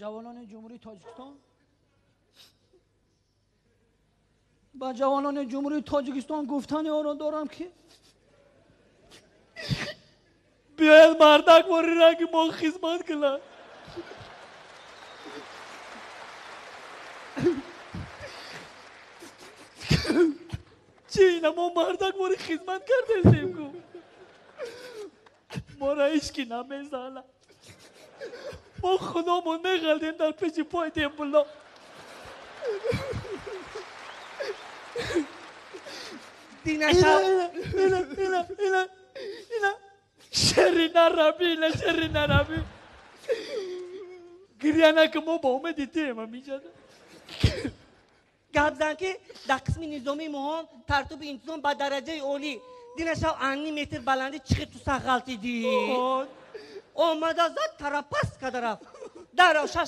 Ҷавонони Ҷумҳурии Тоҷикистон, ба ҷавонони Ҷумҳурии Тоҷикистон гуфтани онро дорам, ки биёяд мардак бори ранги мо хизмат кунад. Чи ина мо мардак бори хизмат кардесем ку? Мора ҳички намезана. Мо худомон меғалдем дар пеши пои дембуло. Ина шерина раби, ина шерина раби. Гиря нака, мо ба умеди туем амиҷада. Гап зан, ки дар қисми низомии моҳон тартибу интизом ба дараҷаи олӣ. Динашав анни метр баландӣ чихи ту сах ғалтидӣ. Омада зад, тарапаст када рафт. Дар шаш